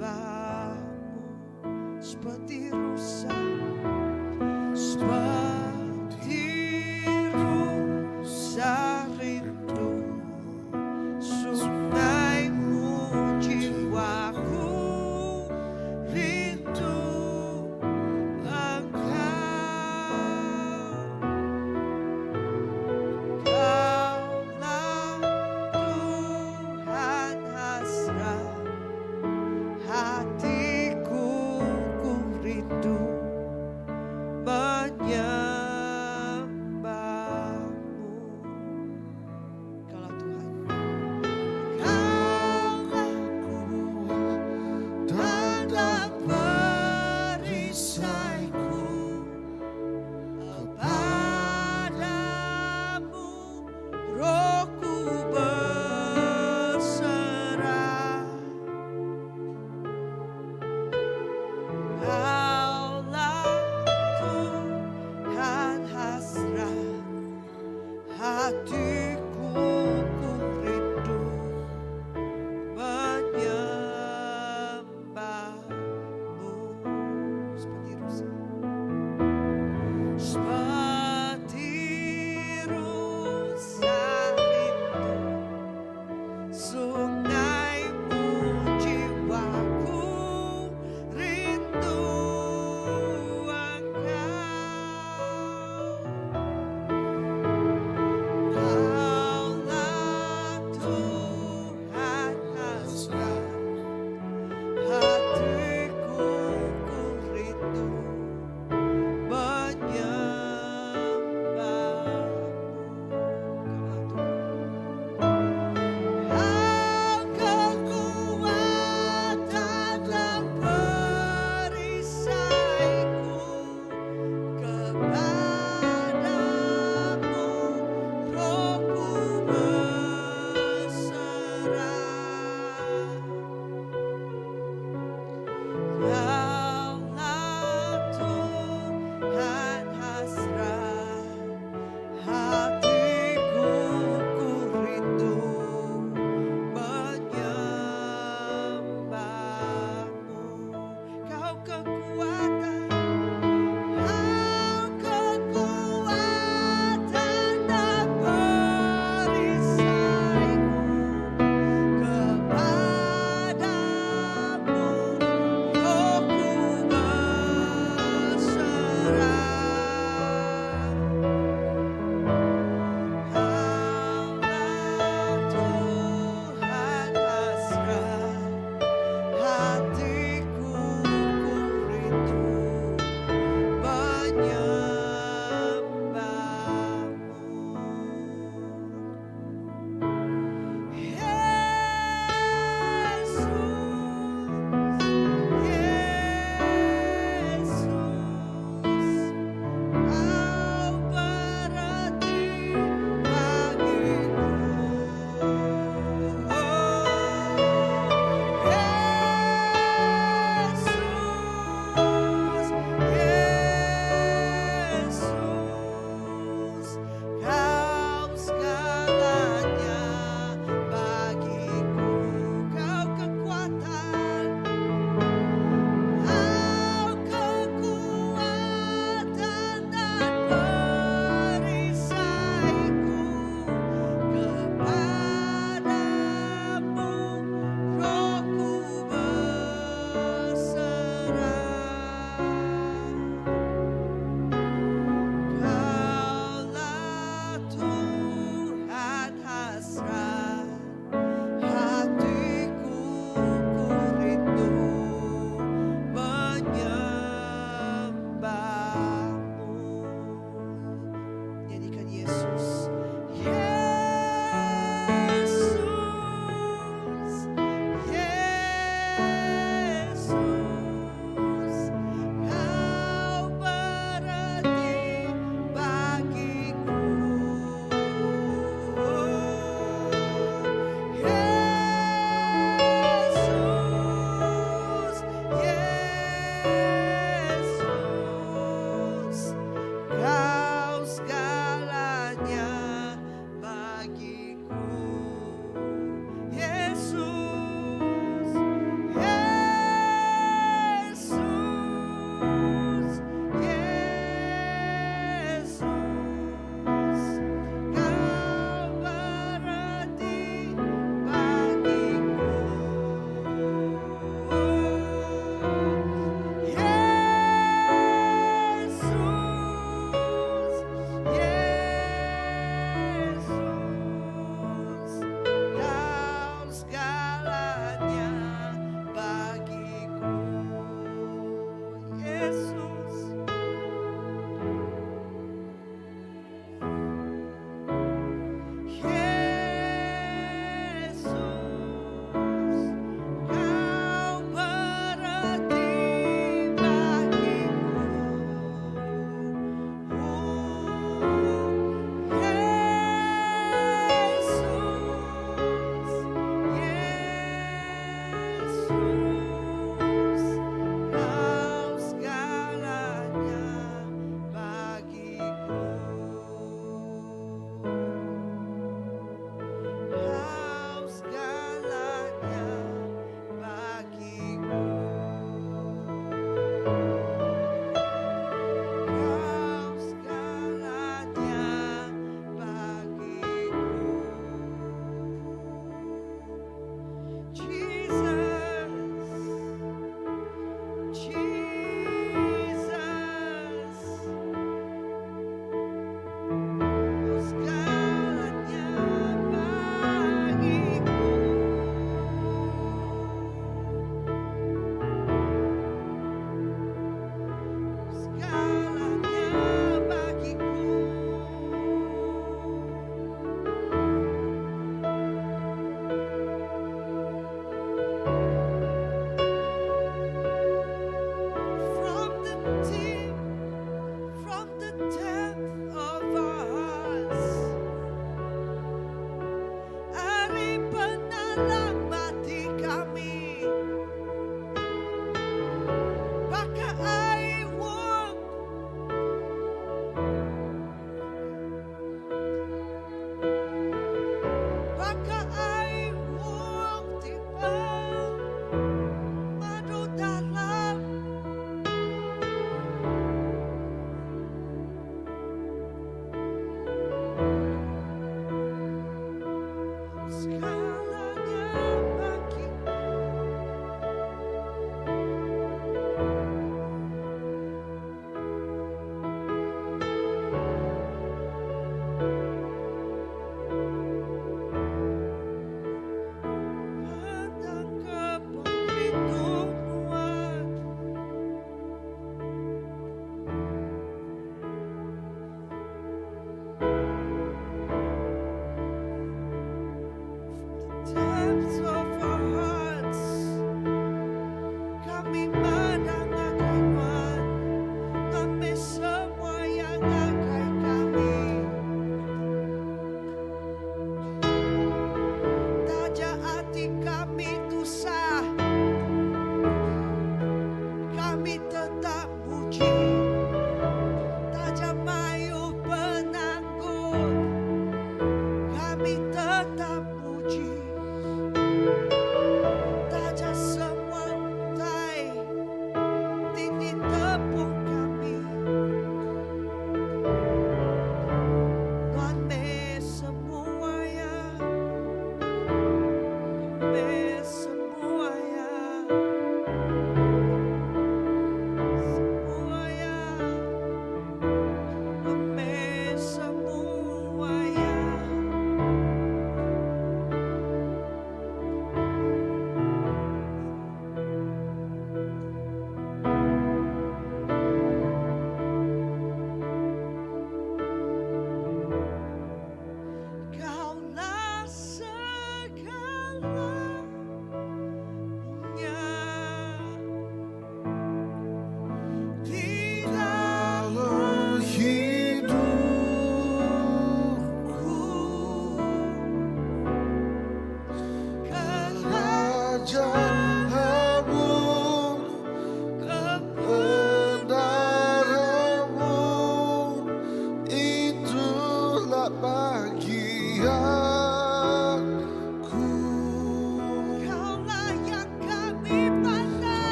Menyembahmu seperti rusa, seperti rusa rindu sungaimu, jiwaku rindu engkau. Kaulah Tuhan hasrat.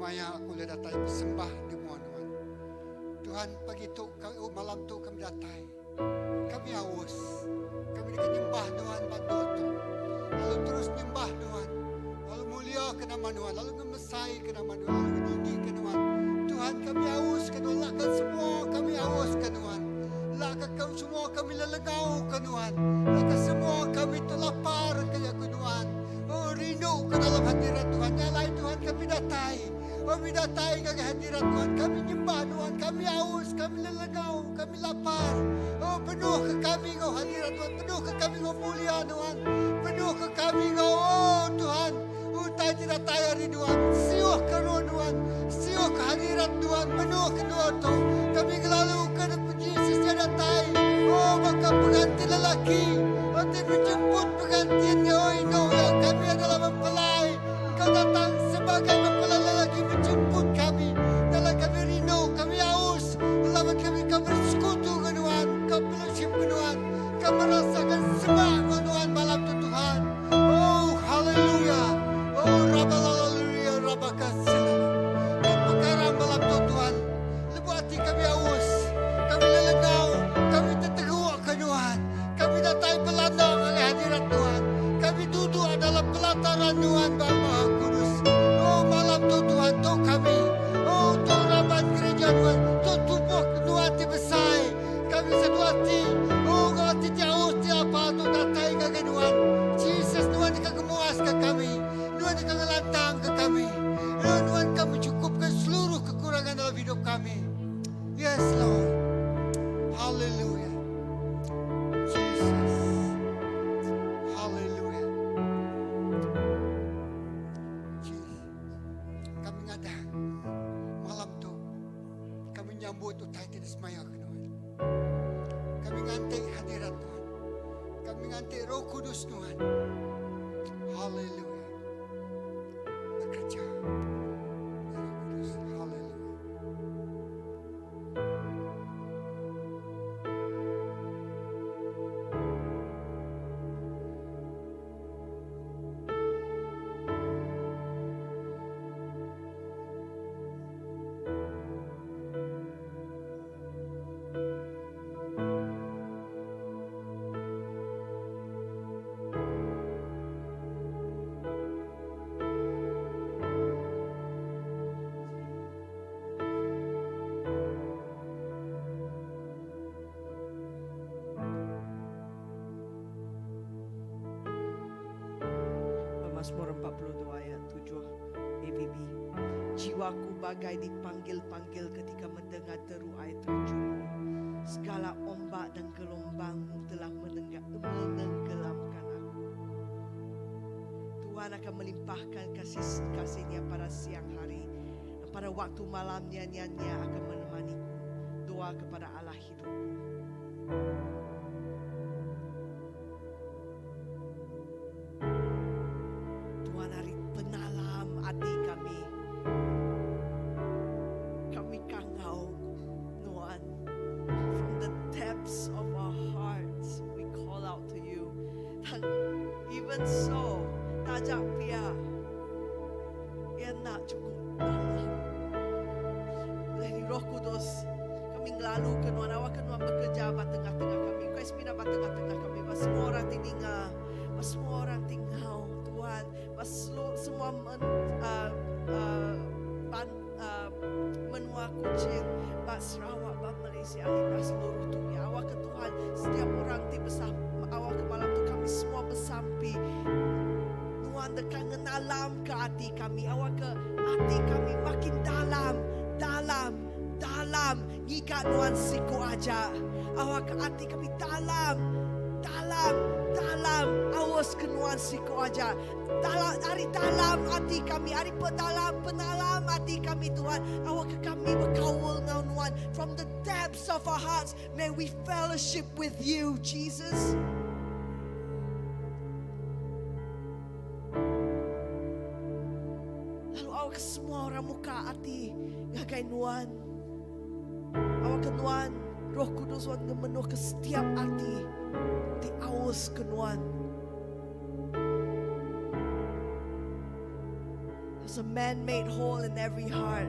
Kemaya aku ulih datai besembah di mua Nuan. Tuhan, pagi tu, malam tu kami datai. Kami aus. Kami deka nyembah Nuan ba endur tu. Lalu terus nyembah Nuan. Lalu muliaka nama Nuan. Lalu ngemesaika nama Nuan. Lalu ngeninggika Nuan. Tuhan, kami aus ke Nuan. Lakka semua kami aus ke Nuan. Lakka semua kami lelengau ke Nuan. Lakka semua kami tu lapar ke jaku Nuan. Oh, rindu ke dalam hadirat Tuhan. Nya alai Tuhan kami datai. Kami datai ngagai hadirat Tuhan. Kami nyembah Nuan. Kami aus, kami lelengau, kami lapar. Oh, penuh ke kami enggau hadirat Tuhan. Penuh ke kami enggau mulia Nuan. Penuh ke kami enggau, oh Tuhan, utai ti datai ari Nuan. Siuh ke roh Nuan. Siuh ke hadirat Nuan. Penuh ke endur tu. Kami ngelalu ke Jesus nya datai. Oh, baka pengantin lelaki. Enti menjemput pengantin nya, oh indu iya, kami adalah mempelai. Kau datang sebagai mempelai lelaki menjemput kami. Dalam kami rindu, kami aus. Laban kami ka bersekutu enggau Nuan, ka fellowship enggau Nuan, ka merasakan semak enggau Nuan malam tu Tuhan. Oh, haleluya. Oh, rabalalaluya, rabakasilala. Tu pekara malam tu Tuhan. Lebuh ati kami aus, kami lelengau, kami teteruk ke Nuan. Kami datai belanda ngagai hadirat Nuan. Kami duduk dalam pelataran Nuan ba Maha Kudus. Oh, malam tu Tuhan, tu kami. Oh, tu raban gereja Nuan, tu tubuh Nuan ti besai. Kami satu ati, oh, enggau ati ti aus ti apa tu datai ngagai Nuan. Jesus, Nuan deka ngemuaska kami. Nuan deka ngelantangka kami. Oh, Nuan ka mechukupka seluruh kekurangan dalam hidup kami. Yes, Lord. Hallelujah. Jesus. Hallelujah. Jesus. Kami ngadang malam tu kami nyambut utai ti disemaya ke Tuhan. Kami nganti hadirat Tuhan. Kami nganti Roh Kudus Tuhan. Hallelujah. Bekerja. Roh Kudus. Hallelujah. Mazmur 42 ayat 7 AVB. Jiwaku bagai dipanggil-panggil ketika mendengar deru air terjunmu. Segala ombak dan gelombangmu telah menenggelamkan aku. Tuhan akan melimpahkan kasih kasihnya pada siang hari dan pada waktu malam nyanyiannya akan menemaniku. Doa kepada Allah hidupku. Tuhan hari penalam hati kami. Kami kangau Tuhan. From the depths of our hearts, we call out to you. Dan even so, tajak pia, ia nak cukup dalam. Dari Roh Kudus, kami ngelalu ke Nuan, awak ke Nuan bekerja ba tengah-tengah kami. Kau sepina ba tengah-tengah kami, ba semua orang tinggal, ba semua orang tinggal, Tuhan, ba semua men, ban, menua Kuching, ba Sarawak, ba Malaysia, ba seluruh dunia. Awak ke Tuhan, setiap orang ti besar, awak ke malam tu kami semua bersampi. Tuhan dekat ngenalam ke hati kami. Awak ke hati kami makin dalam, dalam, dalam. Ngikat Tuhan siku aja. Awak ke hati kami dalam, dalam, dalam. Awas ke Tuhan siku aja. Dalam, dari dalam hati kami, dari pedalam, penalam hati kami Tuhan. Awak ke kami berkawal ngau Tuhan. From the depths of our hearts, may we fellowship with you, Jesus. Lalu awak semua orang muka hati ngagai Nuan. Awak ke Nuan, Roh Kudus Nuan ngemenuh ke setiap hati ti aus ke Nuan. There's a man-made hole in every heart.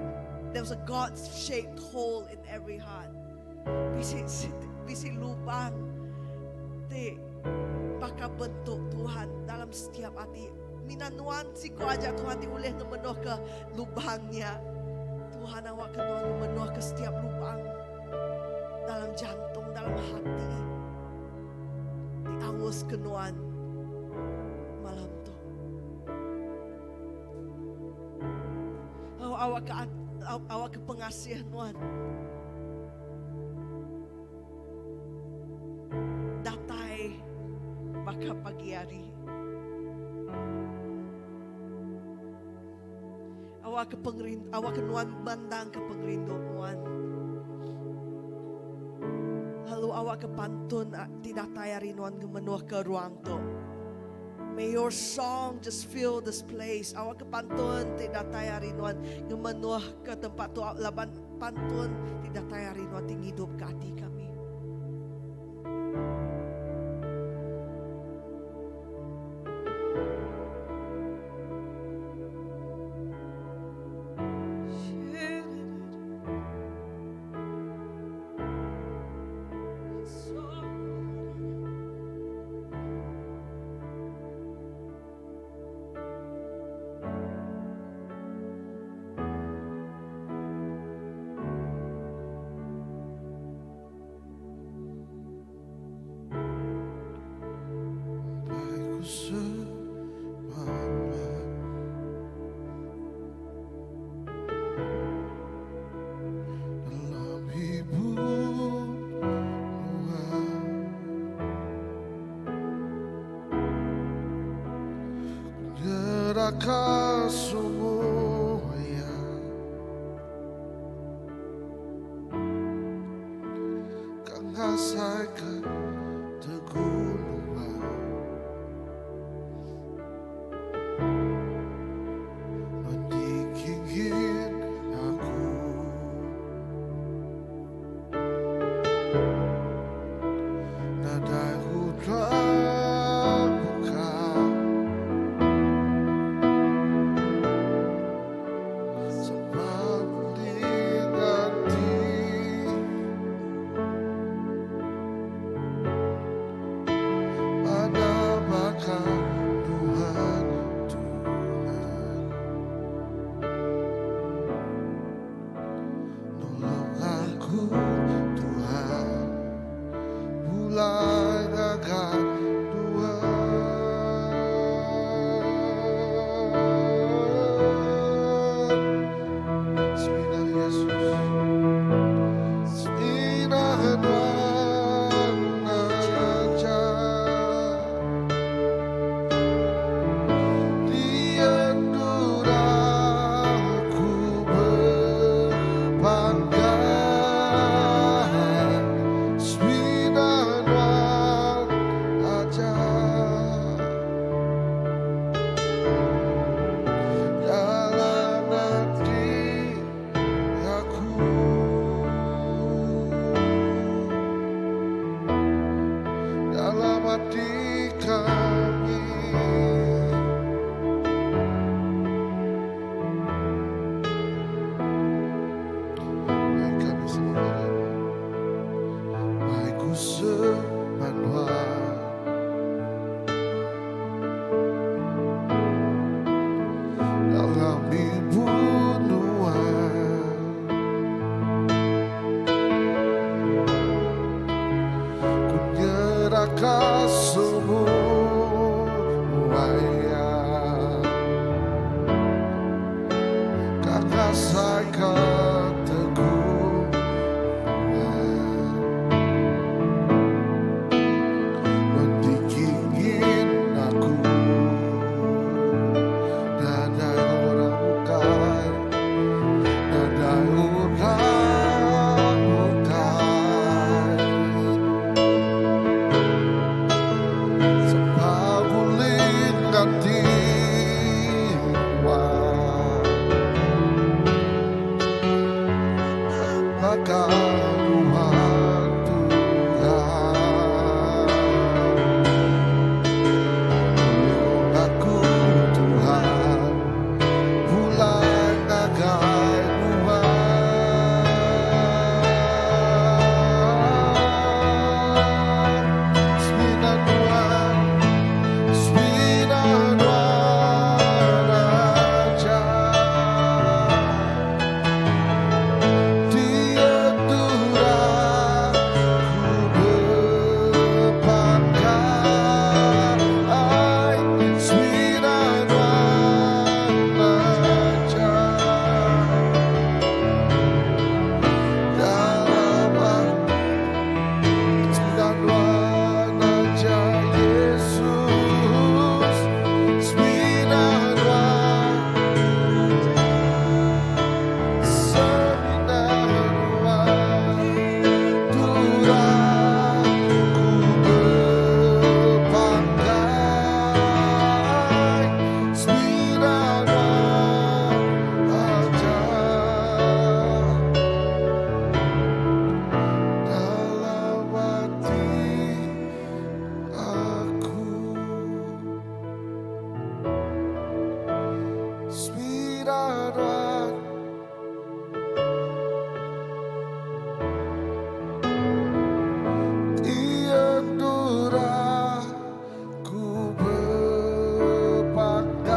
There's a God-shaped hole in every heart. Bisi bisi lubang ti baka bentuk Tuhan dalam setiap ati. Mina nuan siku aja Tuhan ti ulih ngemenuhka lubang nya. Tuhan awakka nuan ngemenuhka setiap lubang dalam jantung, dalam hati ti aus ke nuan malam tu. Oh, awak ke awak ke pengasih nuan. Datai baka pagi hari. Awak ke pengerindu, awak ke nuan mandang ke pengerindu nuan. Lalu awak ke pantun ti datai ari nuan ngemenuh ke ruang tu. May your song just fill this place. Awak ke pantun ti datai ari nuan ngemenuh ke tempat tu laban pantun ti datai ari nuan ti ngidup ke ati kami. Nuan. Ti endur aku bepanggai.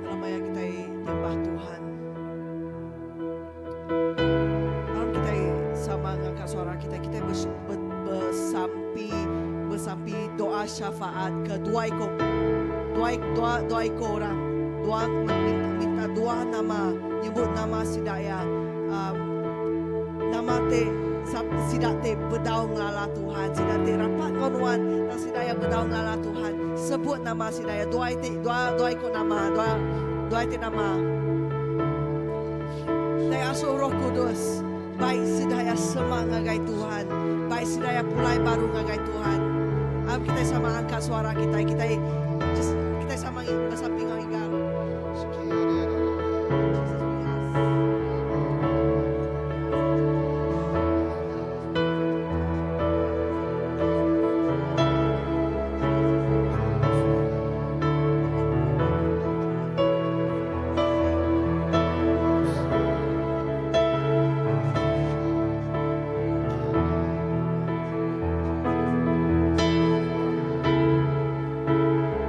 Dalam maya kitai nyembah Tuhan, dalam kitai sama ngangkat suara kitai, kitai besampi, besampi doa syafaat ke dua iko, dua, dua, dua iko orang, dua minta, minta dua nama, nyebut nama sida ya, um, nama te sida te bedau ngelala Tuhan, sida te rapat enggau nuan, tang sida ya bedau ngelala Tuhan. Sebut nama sida ya, dua iti, dua, dua iko nama, dua, dua iti nama. Dai asuh Roh Kudus, baik sida ya semak ngagai Tuhan, baik sida ya pulai baru ngagai Tuhan. Am kita sama angkat suara kita, kita just kita sama besampi ngau inggar. Jesus, we ask.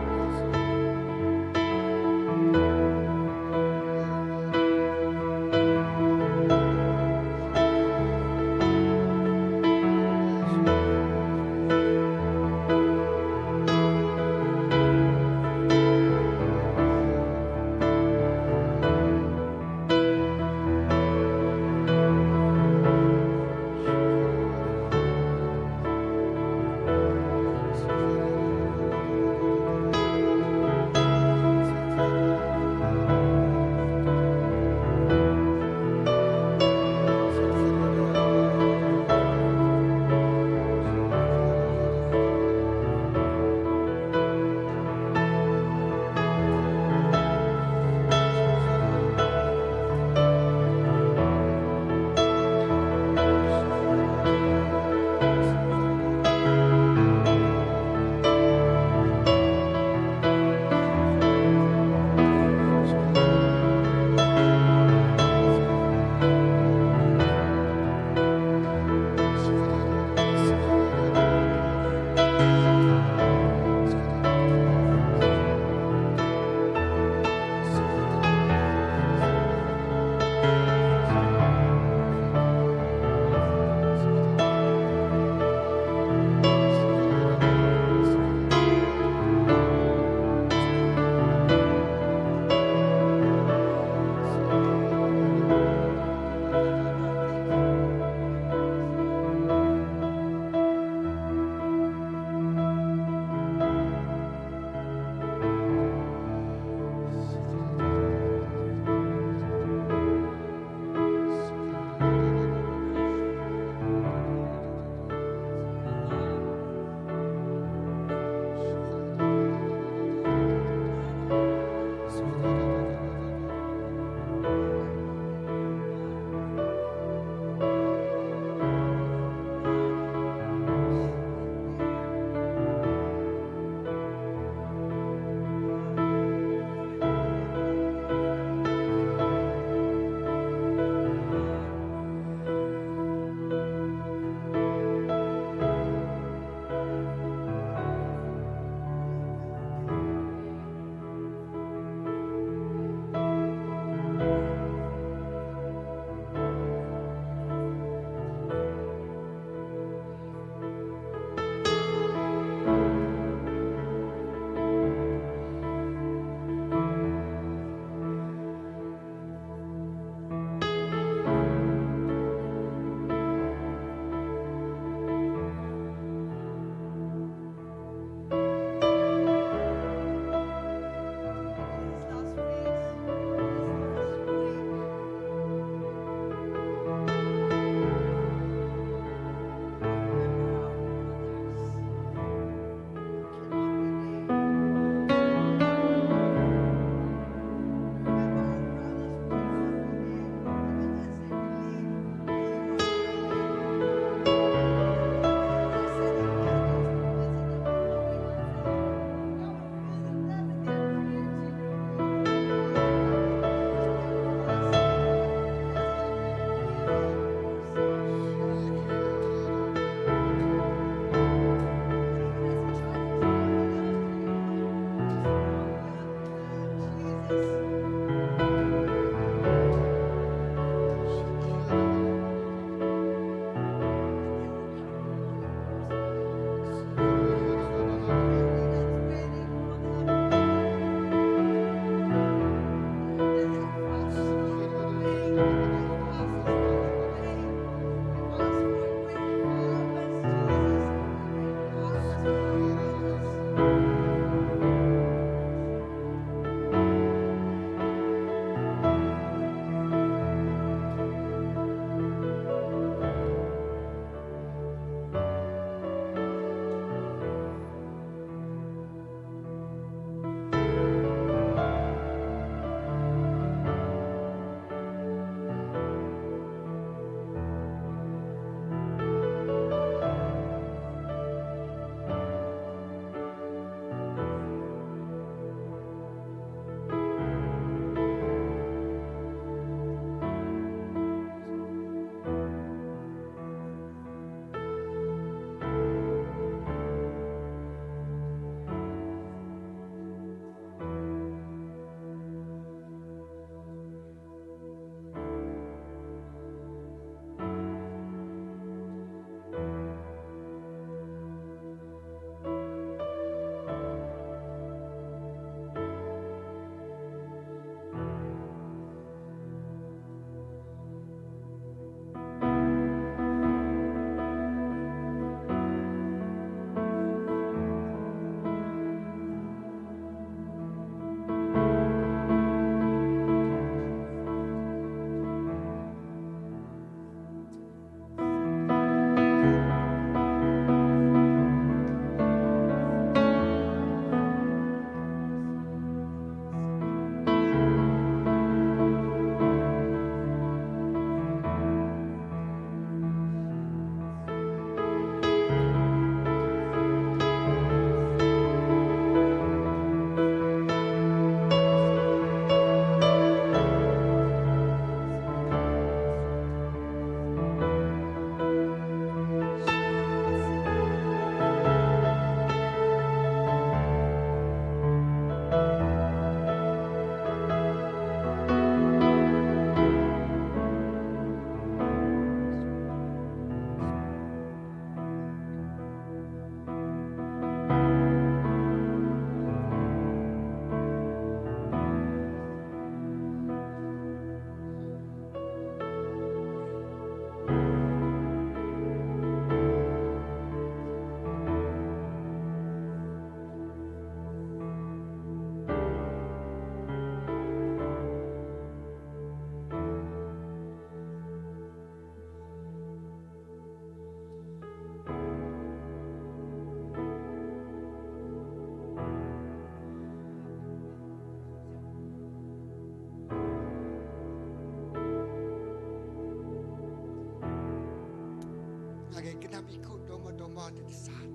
iku domba-domba ti tesat.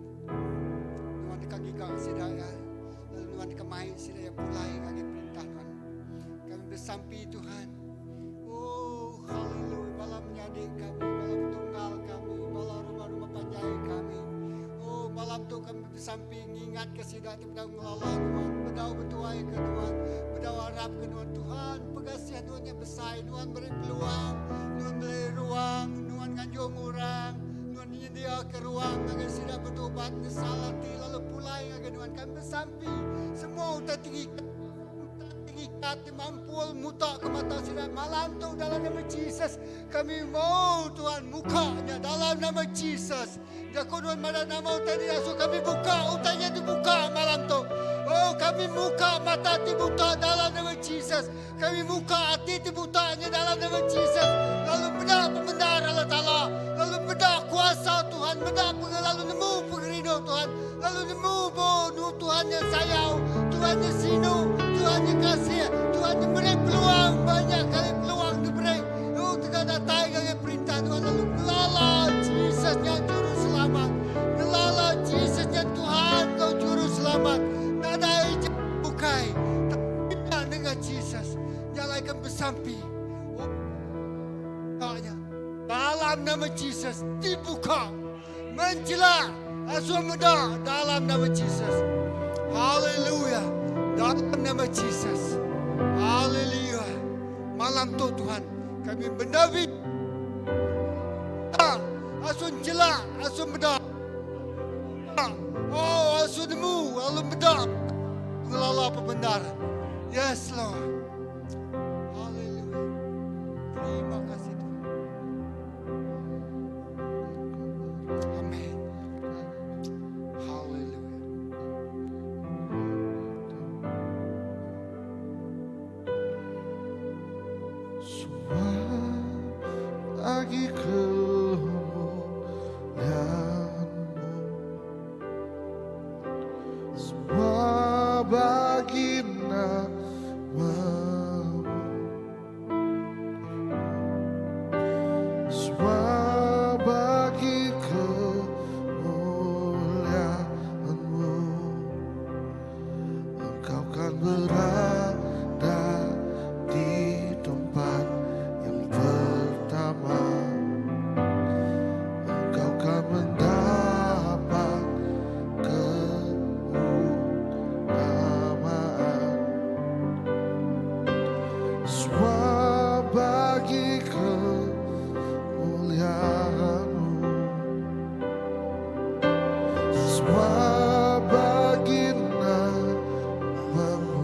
Nuan deka ngiga sida iya, lalu Nuan deka mai sida iya pulai ngagai perintah Nuan. Kami besampi Tuhan. Oh, haleluya bala menyadi kami, bala petunggal kami, bala rumah-rumah panjai kami. Oh, malam tu kami besampi ngingatka sida ti bedau ngelala Nuan, bedau betuaika Nuan, bedau arapka Nuan. Tuhan, pengasih Nuan nya besai. Nuan meri peluang, Nuan meri ruang, Nuan nganjung orang, Nuan nyendiaka ruang ngagai sida betubat nesal ati lalu pulai ngagai Nuan. Kami besampi semua utai ti ngikat utai ti ngikat ti mampul muta ke mata sida malam tu dalam nama Jesus. Kami mau Tuhan muka nya dalam nama Jesus. Jaku nuan madah nama utai diasuh kami buka, utai nya dibuka malam tu. Oh, kami muka mata ti buta dalam nama Jesus. Kami muka ati ti buta nya dalam nama Jesus. Lalu meda pemendar Allah Taala, lalu meda kuasa Tuhan, meda lalu nemu pengerindu Tuhan, lalu nemu bo nu Tuhan nya sayau, Tuhan nya sinu, Tuhan nya kasih, Tuhan nya meri peluang banyak kali peluang diberi. Oh, tega datai ngagai perintah Tuhan lalu ngelala Jesus nya juru selamat. Ngelala Jesus nya Tuhan enggau juru selamat. Nadai bukai. Tapi dengan Jesus. Nya alai kami besampi. Oh, nya. Dalam nama Jesus dibuka. Menjelak asuh meda dalam nama Jesus. Haleluya. Dalam nama Jesus. Haleluya. Malam tu Tuhan kami benabi asuh jelak asuh meda. Oh asuh nemu lalu meda pengelala pemendar. Yes Lord. Haleluya. Terima kasih Tuhan. Amen. Haleluya. Semua bagi kemuliaan-Mu, semua bagi nama-Mu, semua bagi kemuliaan-Mu. Engkau kan berada di tempat yang pertama. Engkau kan mendapat keutamaan. Semua bagi kemuliaan-Mu, semua bagi nama-Mu,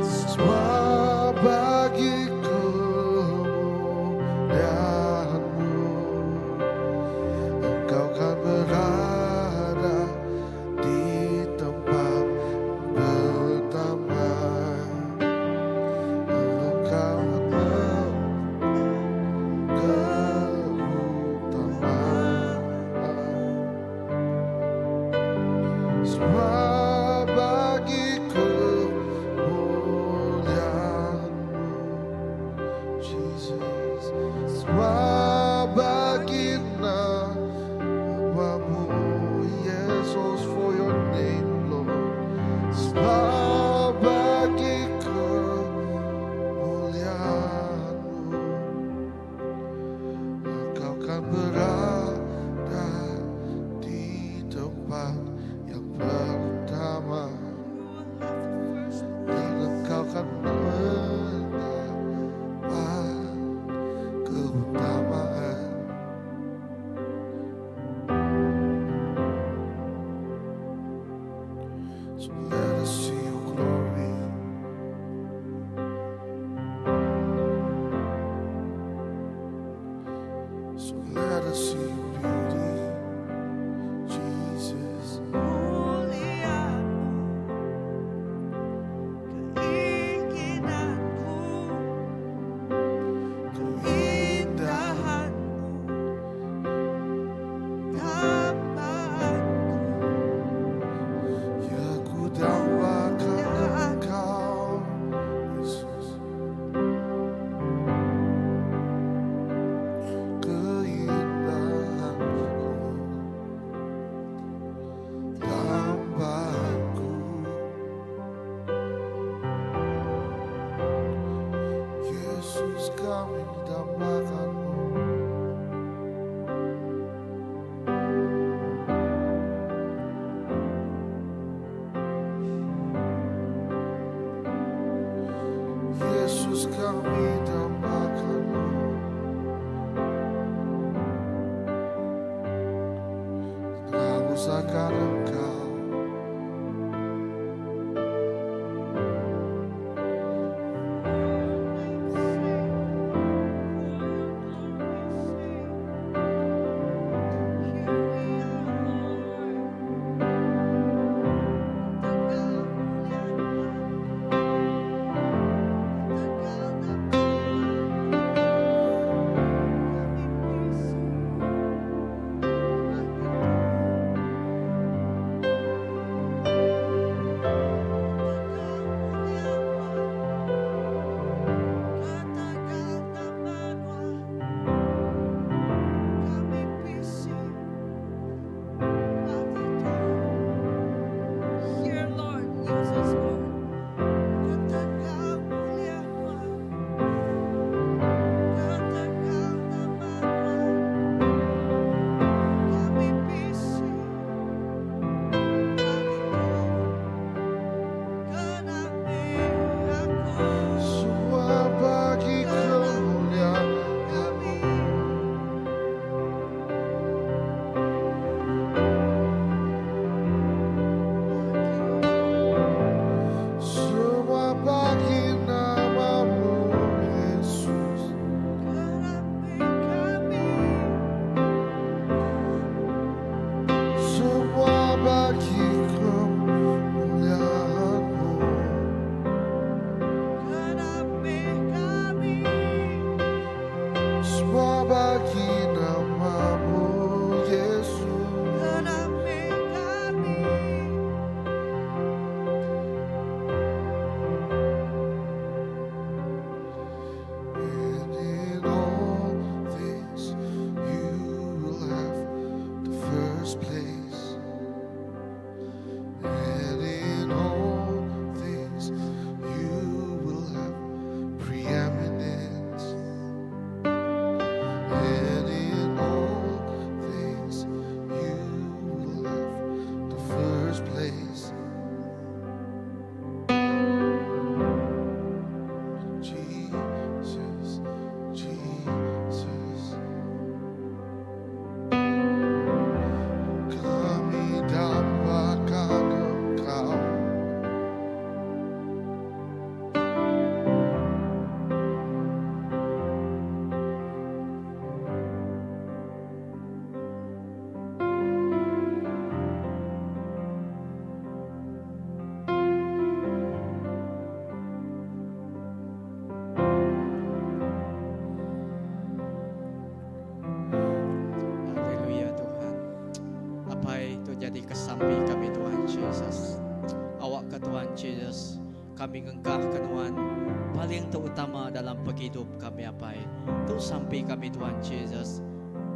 semua bagi kemuliaan-Mu. Engkau kan berada di tempat pertama. Yesus kami dambakanmu. Yesus kami dambakanmu. Haus akan Engkau. Here, Lord, use us, Lord. Ketegal mulia Tuhan. Ketegal nama Tuhan. Kami bisi Semua bagi kemuliaan-Mu. Semua bagi namamu Yesus. Semua bagi kemuliaan-Mu. Semua bagi namamu Yesus. And in all things you will have the first place. And in all things you will have preeminence. And in all things you will have the first place. Jesus, Jesus. Kami dambakan Engkau. Haleluya Tuhan. Apai tu jadi kesampi kami Tuhan Jesus. Awak ke Tuhan Jesus. Kami ngengkah ke Tuhan paling terutama dalam penghidup kami apai. Tu sampi kami Tuhan Jesus.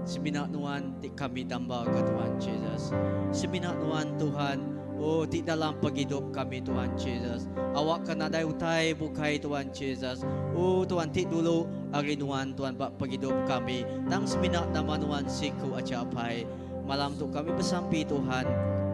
Semina Nuan ti kami damba ke Tuhan Jesus. Semina Nuan Tuhan oh ti dalam penghidup kami Tuhan Jesus. Awak ke nadai utai bukai Tuhan Jesus. Oh Tuhan ti dulu ari Nuan Tuhan ba penghidup kami. Tang semina nama Nuan siku aja apai. Malam tu kami besampi Tuhan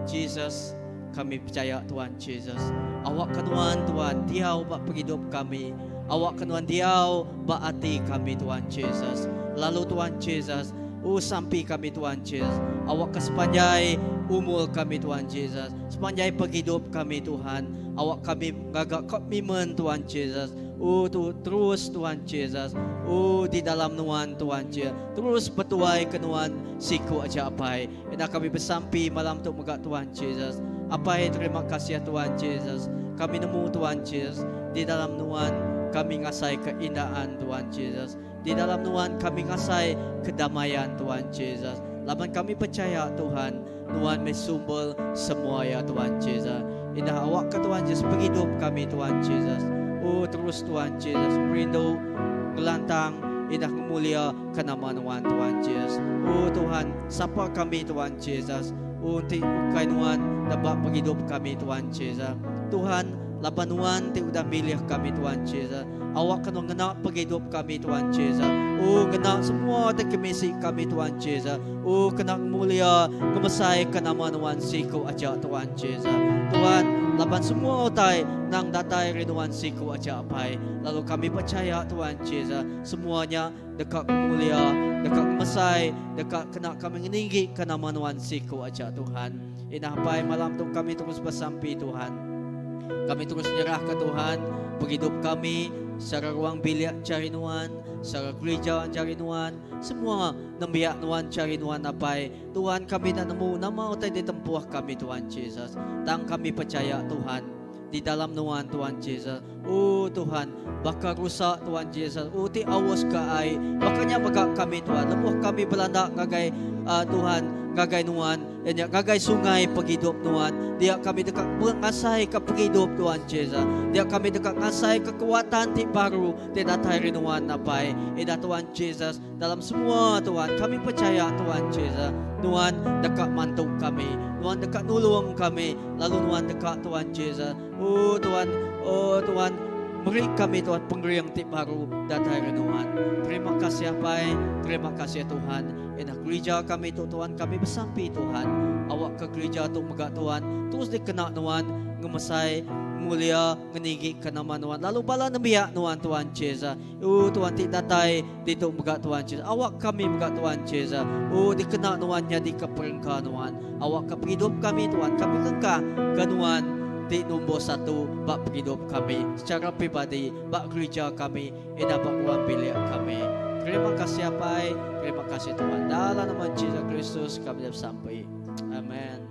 Jesus. Kami percaya Tuhan Jesus. Awak ke Nuan Tuhan diau ba penghidup kami. Awak ke Nuan diau ba ati kami Tuhan Jesus. Lalu Tuhan Jesus, oh sampi kami Tuhan Jesus. Awak ke sepanjai umur kami Tuhan Jesus. Sepanjai penghidup kami Tuhan. Awak kami ngaga komitmen Tuhan Jesus. Oh tu terus Tuhan Jesus. Oh di dalam Nuan Tuhan Jesus. Terus betuai ke Nuan siku aja apai. Ina kami besampi malam tu mega Tuhan Jesus. Apai terima kasih ya Tuhan Jesus. Kami nemu Tuhan Jesus di dalam Nuan kami ngasai keindahan Tuhan Jesus. Di dalam Nuan kami ngasai kedamaian Tuhan Jesus. Laban kami percaya Tuhan, Nuan meh sumber semua ya Tuhan Jesus. Indah awak ke Tuhan Jesus penghidup kami Tuhan Jesus. Oh terus Tuhan Jesus merindu ngelantang indah ngemulia ke nama Nuan Tuhan Jesus. Oh Tuhan, sapa kami Tuhan Jesus. Oh ti ukai Nuan tebak penghidup kami Tuhan Jesus. Tuhan laban Nuan ti udah milih kami Tuhan Jesus. Awakka Nuan ngena pengidup kami Tuhan Jesus. Oh ngena semua ti kemisi kami Tuhan Jesus. Oh kena ngemulia ngemesaika nama Nuan siku aja Tuhan Jesus. Tuhan laban semua utai nang datai ari Nuan siku aja Apai. Lalu kami pechaya Tuhan Jesus semua nya deka ngemulia, deka ngemesai, deka kena kami ngeninggika nama Nuan siku aja Tuhan. Inah Apai malam tu kami terus besampi Tuhan. Kami terus nyerahka Tuhan pengidup kami secara ruang bilik cari Nuan, secara gereja cari Nuan, semua nembiak Nuan cari Nuan Apai. Tuhan kami enda nemu nama utai ditempuh kami Tuhan Jesus. Tang kami pechaya Tuhan di dalam Nuan Tuhan Jesus. Oh Tuhan, baka rusa Tuhan Jesus, oh ti aus ke ai, baka nya mega kami Tuhan, lebuh kami belanda ngagai uh, Tuhan, ngagai Nuan, iya nya ngagai sungai pengidup Nuan, dia kami deka ngasai ke pengidup Tuhan Jesus, dia kami deka ngasai kekuatan ti baru ti datai ari Nuan Apai, ida Tuhan Jesus, Dalam semua Tuhan, kami pechaya Tuhan Jesus, Nuan deka mantu kami, Nuan deka nulung kami, lalu Nuan deka Tuhan Jesus, oh Tuhan, oh Tuhan, meri kami Tuhan pengering ti baru datai ari Nuan. Terima kasih Apai, terima kasih Tuhan. Indah gerija kami tu Tuhan, kami besampi Tuhan, awakka gerija tu mega Tuhan terus dikena Nuan ngemesai, ngemulia, ngeningika nama Nuan lalu bala nembiak Nuan Tuhan Jesus. Oh Tuhan ti datai ditu mega Tuhan Jesus. Awak kami mega Tuhan Jesus. Oh dikena nuan nyadika perengka nuan. Awakka pengidup kami Tuhan kami ngengkah ke nuan ti nombor satu ba pengidup kami secara peribadi ba gerija kami enda ba ruang bilik kami. Terima kasih Apai, terima kasih Tuhan. Dalam nama Jesus Kristus kami besampi. Amen.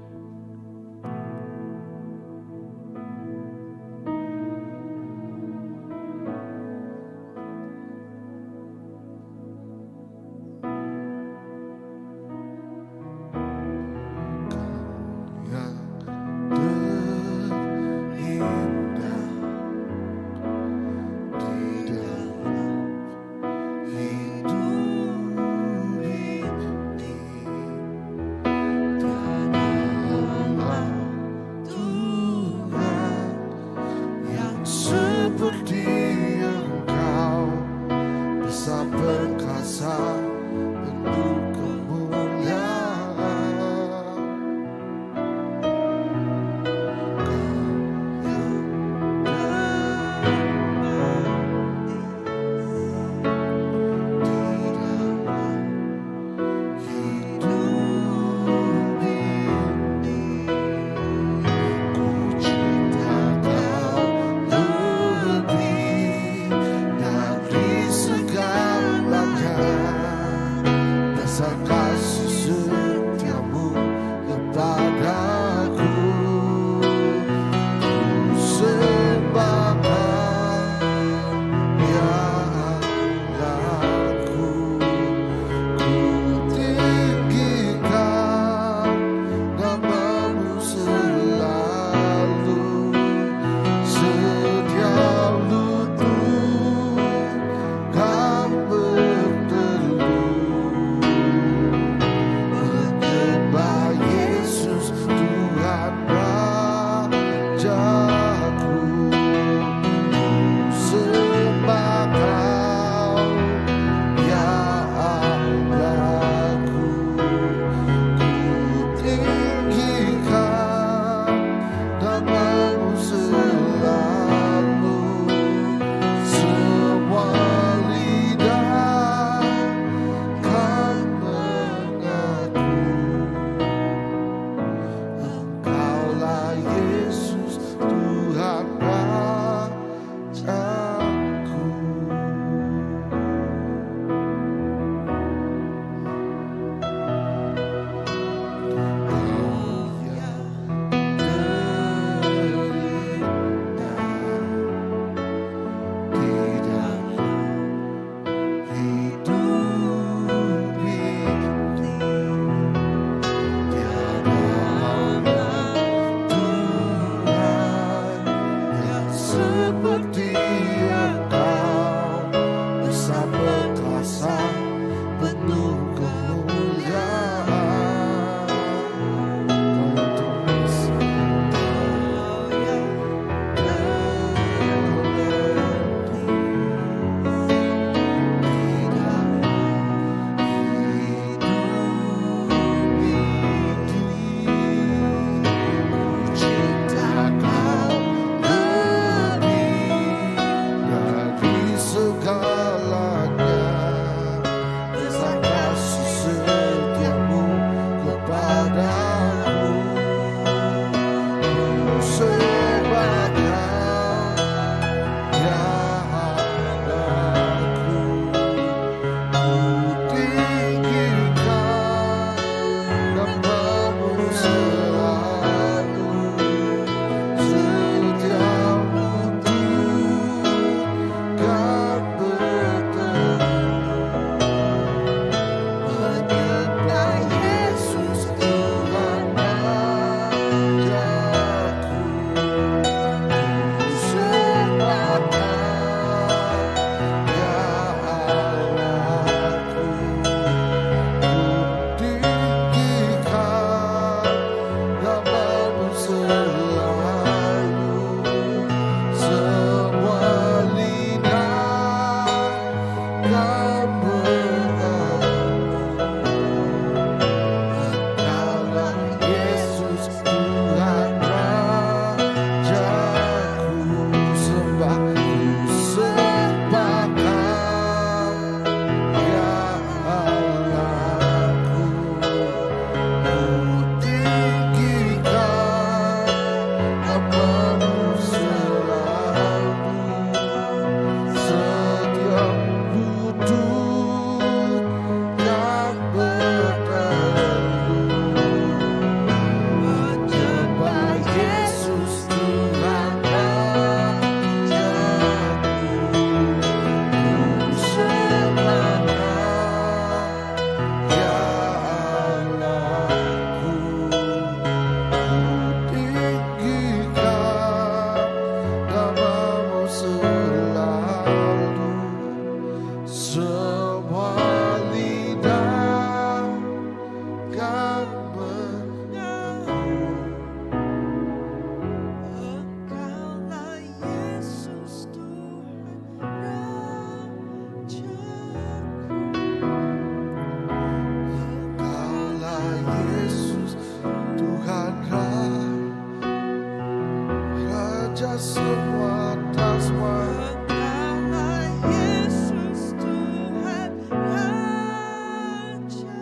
atas semua. Engkaulah Yesus Tuhan Raja.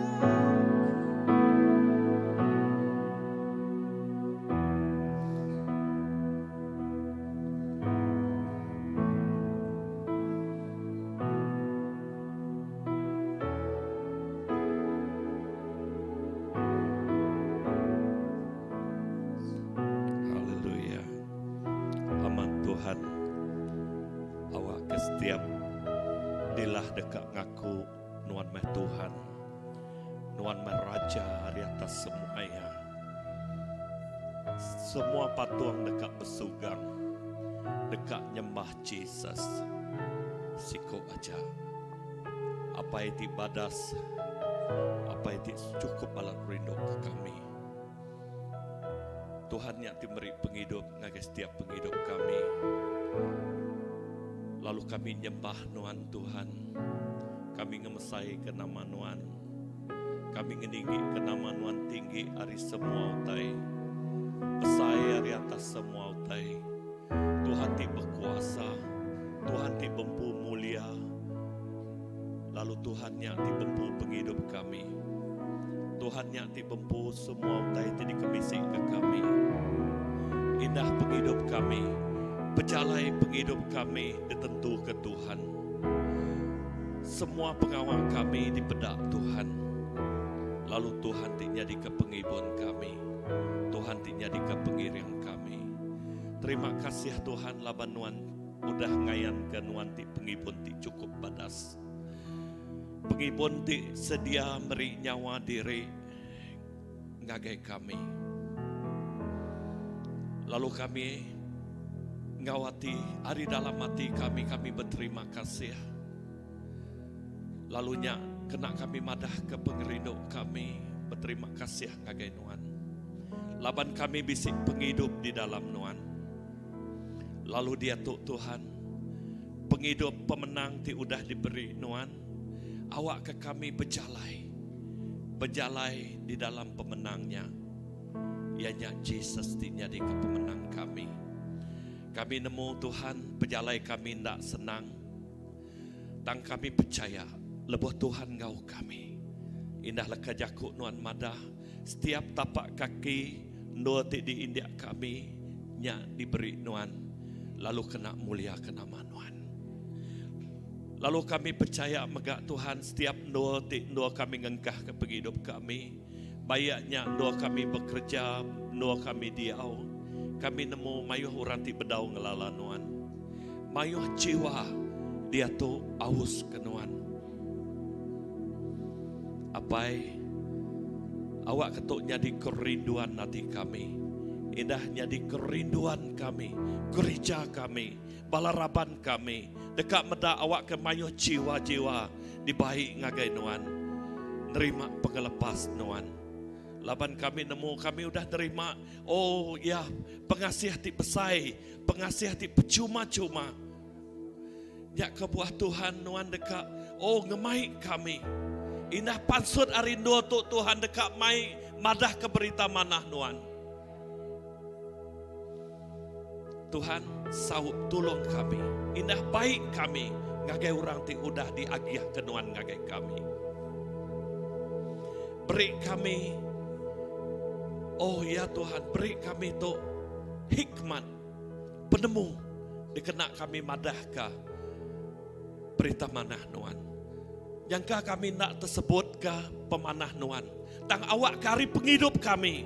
Haleluya. Amat Tuhan awak ke setiap dilah deka ngaku nuan meh Tuhan. Nuan meh Raja ari atas semua iya. Semua patung deka besugang deka nyembah Jesus siku aja. Apai ti badas, Apai ti chukup balat rindu ke kami. Tuhan nya ti meri pengidup ngagai setiap pengidup kami. Lalu kami nyembah Nuan Tuhan. Kami ngemesaika nama Nuan. Kami ngeninggika nama Nuan tinggi ari semua utai. Besai ari atas semua utai. Tuhan ti bekuasa, Tuhan ti bempu mulia, lalu Tuhan nya ti bempu pengidup kami. Tuhan nya ti bempu semua utai ti dikemisika kami. Indah pengidup kami, pejalai pengidup kami ditentuka Tuhan. Semua pengawa kami dipeda Tuhan, lalu Tuhan ti nyadika pengibun kami, Tuhan ti nyadika pengiring kami. Terima kasih Tuhan laban Nuan udah ngayanka Nuan ti pengibun ti chukup badas. Pengibun ti sedia meri nyawa diri ngagai kami. Lalu kami enggau ati ari dalam ati kami kami beterima kasih. Lalu nya kena kami madahka pengerindu kami beterima kasih ngagai Nuan. Laban kami bisi pengidup di dalam Nuan. Lalu diatu Tuhan, pengidup pemenang ti udah diberi Nuan, awakka kami bejalai, bejalai di dalam pemenang nya, iya nya Jesus ti nyadika pemenang kami. Kami nemu Tuhan, pejalai kami enda senang. Tang kami pechaya lebuh Tuhan enggau kami. Indah leka jaku Nuan madah, setiap tapak kaki endur ti diindik kami nya diberi Nuan lalu kena muliaka nama Nuan. Lalu kami pechaya mega Tuhan setiap endur ti endur kami ngengkahka pengidup kami, baik nya endur kami bekereja, endur kami diau, kami nemu mayuh orang ti bedau ngelala Nuan. Mayuh jiwa diatu aus ke nuan. Apai, awak ke tu nyadi kerinduan ati kami. Indah nyadi kerinduan kami, gereja kami, bala raban kami deka meda awak ke mayuh jiwa-jiwa dibai ngagai nuan nerima pengelepas nuan. Laban kami nemu kami udah nerima, oh ya, pengasih ti besai Pengasih ti pechuma-chuma. Nya kebuah Tuhan nuan deka oh ngemai kami. Indah pansut ari endur tu Tuhan deka mai madahka berita manah nuan. Tuhan saup tulung kami. Indah baik kami ngagai orang ti udah diagihka nuan ngagai kami. Beri kami oh ya Tuhan beri kami tu hikmat, penemu dikena kami madahka berita manah nuan. Nyangka kami enda tesebutka pemanah nuan, tang awakka ari pengidup kami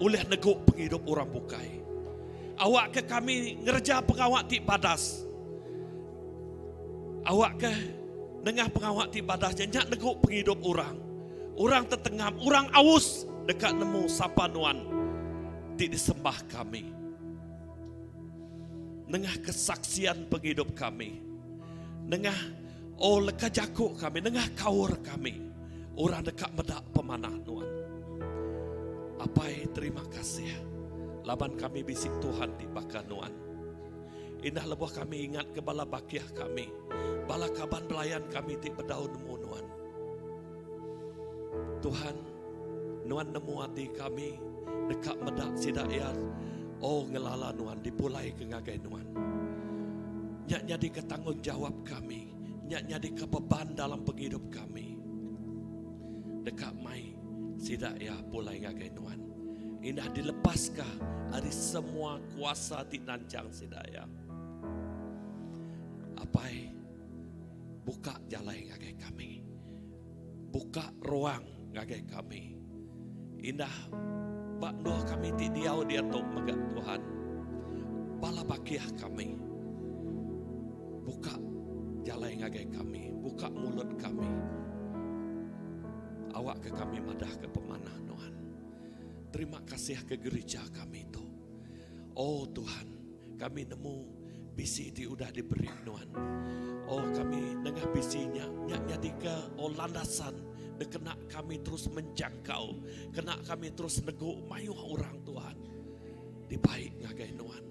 ulih negu pengidup orang bukai. Awakka kami ngereja pengawa ti badas. Awakka nengah pengawa ti badas nya nya negu pengidup orang. Orang tetengam, orang aus deka nemu sapa nuan ti disembah kami. Nengah kesaksian pengidup kami, nengah oh leka jaku kami, nengah kaur kami, orang deka meda pemanah nuan. Apai terima kasih laban kami bisi Tuhan ti baka nuan. Indah lebuh kami ingat ke bala bakih kami, bala kaban belayan kami ti bedau nemu nuan. Tuhan, Nuan nemu ati kami deka meda sida iya oh ngelala Nuan dipulai ke ngagai Nuan. Nya nyadika tanggungjawap kami. Nya nyadika beban dalam pengidup kami. Deka mai sida iya pulai ngagai Nuan. Indah dilepaska ari semua kuasa ti nanchang sida iya. Apai, buka jalai ngagai kami. Buka ruang ngagai kami. Indah ba endur kami ti diau diatu mega Tuhan. Bala bakih kami. Buka jalai ngagai kami, buka mulut kami. Awakka kami madahka pemanah Nuan. Terima kasih ke gerija kami tu. Oh Tuhan, kami nemu bisi ti udah diberi Nuan. Oh kami nengah bisi nya, nya nyadika oh landasan dikena kami terus menjangkau, kena kami terus negu mayuh orang Tuhan dibai ngagai Nuan.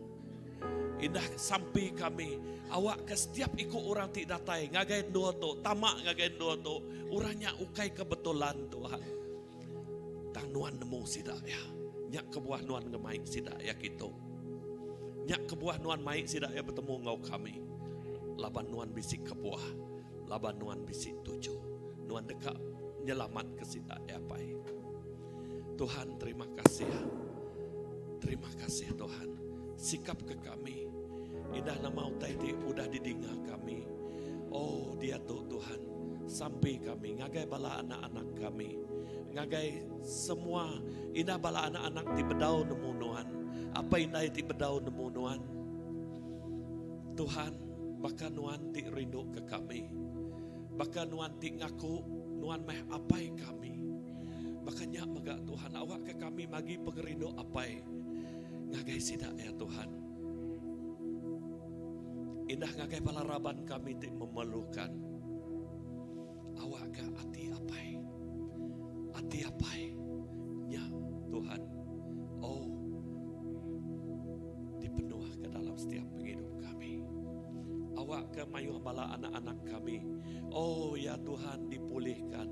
Indah sampi kami awakka setiap iku orang ti datai ngagai endur tu, tama ngagai endur tu, orang nya ukai kebetulan Tuhan. Tang nuan nemu sida iya. Nya kebuah nuan ngemai sida iya kitu. Nya kebuah nuan mai sida iya betemu enggau kami. Laban nuan bisi kebuah. Laban nuan bisi tuju. Nuan deka nyelamatka sida iya Apai. Tuhan terima kasih. Terima kasih Tuhan. Sikap ke kami. Indah nama utai ti udah didinga kami. Oh diatu Tuhan. Sampi kami ngagai bala anak-anak kami. Ngagai semua indah bala anak-anak ti bedau nemu Nuan. Apai indai ti bedau nemu Nuan. Tuhan, baka Nuan ti rindu ke kami. Baka Nuan ti ngaku Nuan meh Apai kami. Baka nya mega Tuhan, awakka kami magi pengerindu Apai ngagai sida ya Tuhan. Indah ngagai bala raban kami ti memerlukan. Awakka ati Apai. Ati Apai nya Tuhan. Oh dipenuhka dalam setiap pengidup kami. Awakka mayuh bala anak-anak kami. Oh ya Tuhan dipulihkan,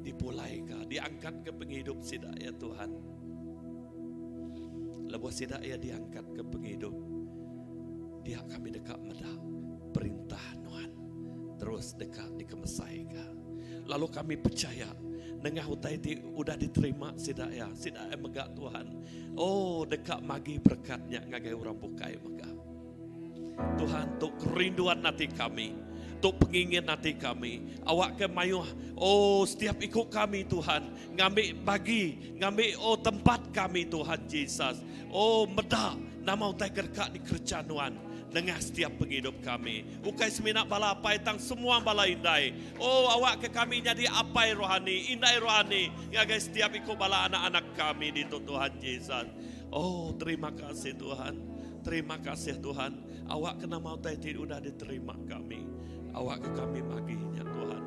dipulaika, diangkatka pengidup sida ya Tuhan. Lebuh sida ya diangkat ke pengidup, dia kami deka meda perintah Nuan terus deka dikemesaika. Lalu kami percaya nengah utai ti udah diterima sida ya, sida ya mega Tuhan. Oh deka magi berekatnya ngagai orang bukai mega. Tuhan tu kerinduan ati kami. Tu pengingin ati kami. Awak ke mayuh oh setiap iku kami Tuhan ngambi bagi, ngambi oh tempat kami Tuhan Jesus. Oh meda nama utai ke deka dikereja Nuan nengah setiap pengidup kami. Ukai semina bala apai tang semua bala indai. Oh awak ke kami nyadi apai rohani, indai rohani ngagai setiap iku bala anak-anak kami ditu Tuhan Jesus. Oh terima kasih Tuhan. Terima kasih Tuhan. Awak ke nama utai ti udah diterima kami. Awak ke kami maginya Tuhan.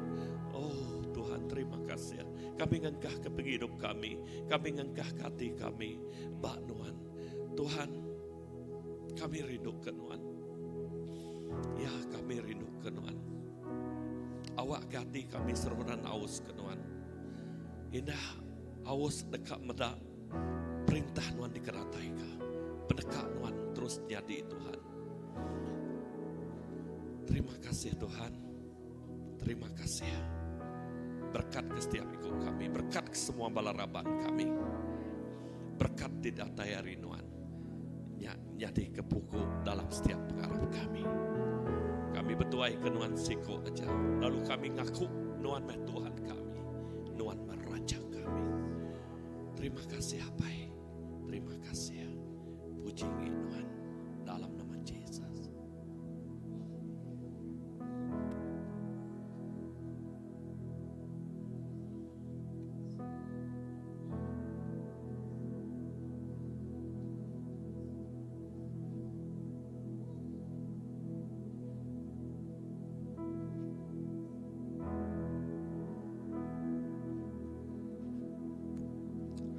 Oh Tuhan terima kasih. Kami ngengkah ke pengidup kami. Kami ngengkah ke hati kami. Ba Nuan. Tuhan kami rindu ke Nuan. Ya kami rindu ke Nuan. Awak ke hati kami seruran aus ke Nuan. Indah aus deka meda Perintah Nuan dikerataika. Peneka Nuan terus nyadi Tuhan. Terima kasih Tuhan. Terima kasih. Berkat ke setiap iku kami. Berkat ke semua bala raban kami. Berkat ti datai ari Nuan. Nya nyadi ke pugu dalam setiap pengarap kami. Kami betuai ke Nuan siku aja. Lalu kami ngaku Nuan meh Tuhan kami. Nuan meh Raja kami. Terima kasih Apai. Terima kasih. Puji ngi Nuan dalam nama Jesus.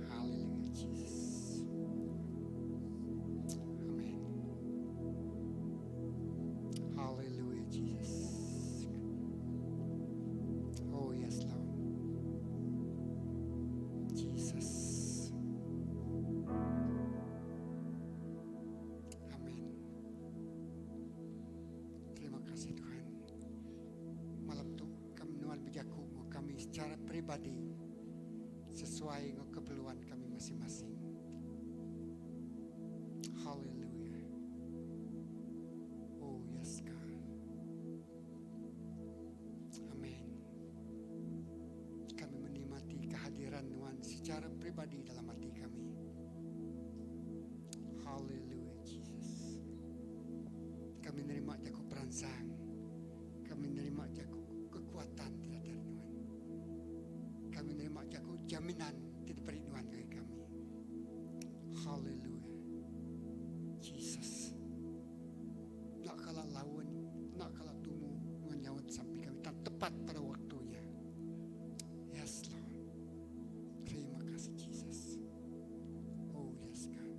Hallelujah Jesus. Amen. secara peribadi sesuai enggau keperluan kami masing-masing. Hallelujah. Oh yes God. Amin. Kami menikmati kehadiran Tuhan secara pribadi dalam hati kami. Hallelujah Jesus. Kami nerima jaku peransang. Kami nerima jaku kekuatan ti datai ari Nuan. Kami nerima jaku jaminan ti diberi Nuan ngagai kami. Hallelujah. Jesus. Enda kala laun, enda kala tumu Nuan nyaut sampi kami tang tepat pada waktunya. Yes Lord. Terima kasih Jesus. Oh yes God.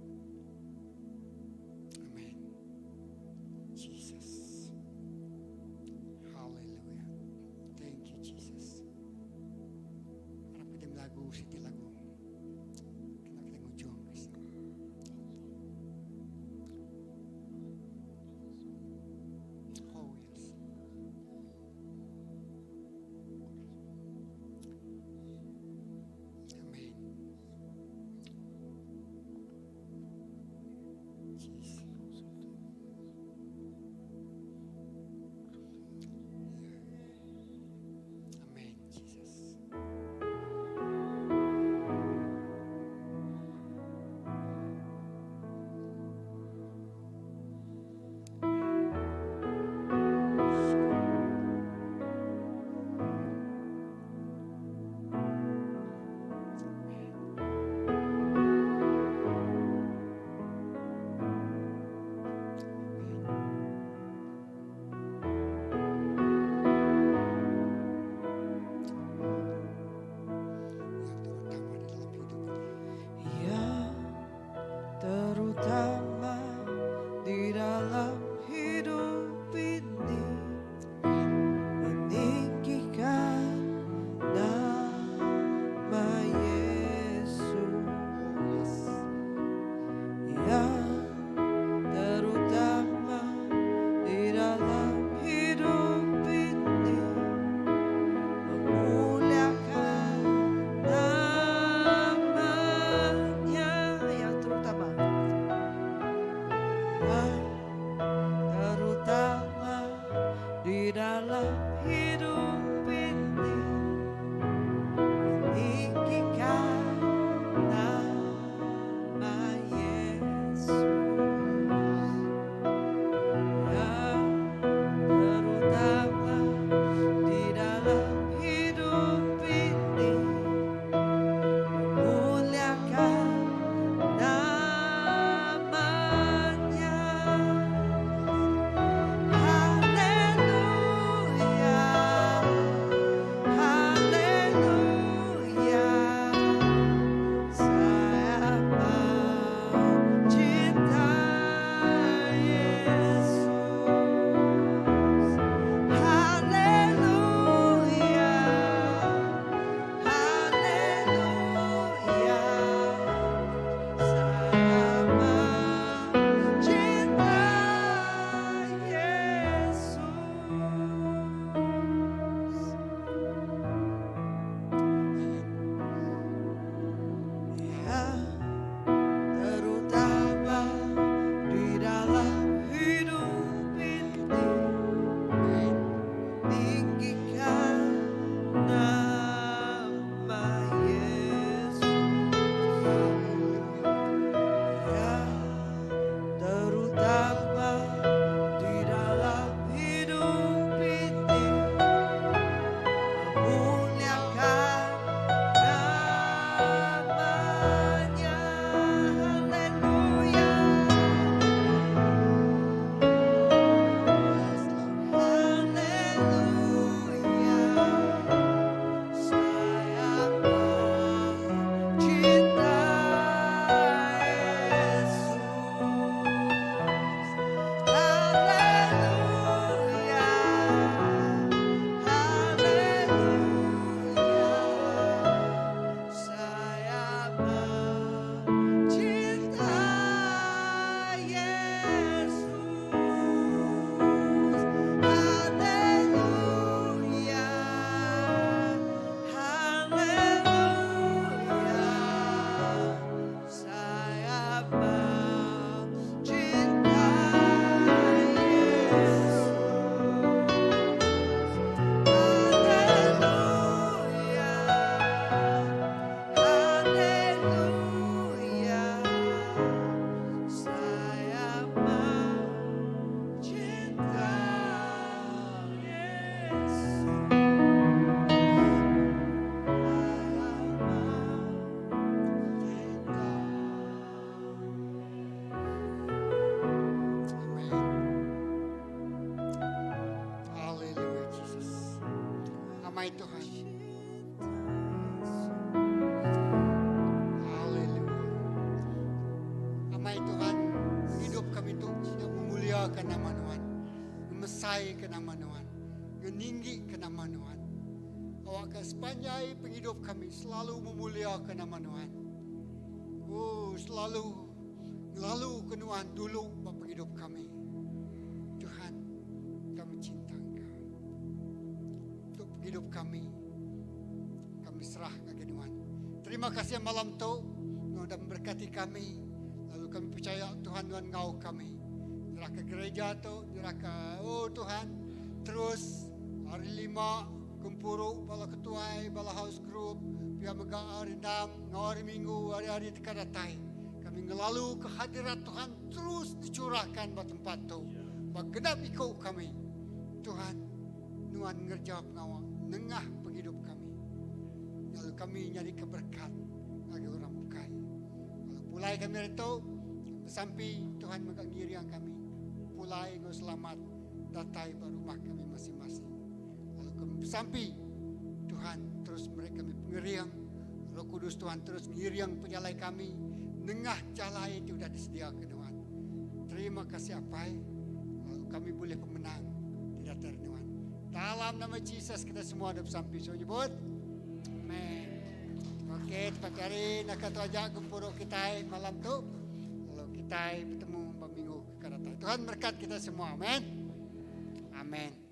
Amen. Jesus. Hallelujah. Thank you Jesus. Harap kita lagu siti lagu. Kena kita ngujung guys. Oh yes. Amen. Jesus. Amen, Jesus. Yang terutama di dalam hidup ini. Yang terutama di dalam hidup ini meninggikan nama Yesus. Oh yes. Yang terutama di dalam hidup ini memuliakan namanya. Yang terutama, yang terutama di dalam hidup ini meninggikan nama Yesus. Yang terutama di dalam hidup ini memuliakan namanya. Haleluya. Amai Tuhan. Haleluya. Amai Tuhan, hidup kami tu tidak memuliakan nama Tuhan, ngemesai ke nama Tuhan, ngeninggi ke nama Tuhan. Awak ke sepanjai penghidup kami selalu memuliakan nama Tuhan. Oh, selalu lalu ke Tuhan dulu ba penghidup kami. Tuhan, kami cinta Engkau. Untuk penghidup kami, kami serah ke Tuhan. Terima kasih malam tu, Tuhan dah memberkati kami. Lalu kami percaya Tuhan Tuhan ngau kami. Nyerah ke gereja tu, nyerah ke, oh Tuhan, terus hari lima, gempuru bala ketuai, bala house group, pihak mega hari enam, ngau hari minggu, hari-hari dekat datai. Kami ngelalu kehadirat Tuhan terus dicurahkan ba tempat tu. Ba genap ikut kami. Tuhan, Nuan ngerja pengawal nengah penghidup kami. Lalu kami nyari keberkat bagi orang bukai. Kalau pulai kami hari tu, bersampi Tuhan megang yang kami. Pulai ngau selamat datai ba rumah kami masing-masing. Lalu kami bersampi Tuhan terus mereka kami pengeriang. Roh Kudus Tuhan terus ngiriang penyalai kami nengah jalan itu sudah disediakan Tuhan. Terima kasih Apai. Lalu kami boleh pemenang di datar Tuhan. Dalam nama Jesus kita semua ada bersampi. So nyebut. Amen. Okey, tempat hari nak kata ajak gempuru kita malam tu. Lalu kita bertemu minggu ke datang. Tuhan berkat kita semua. Amen. Amen.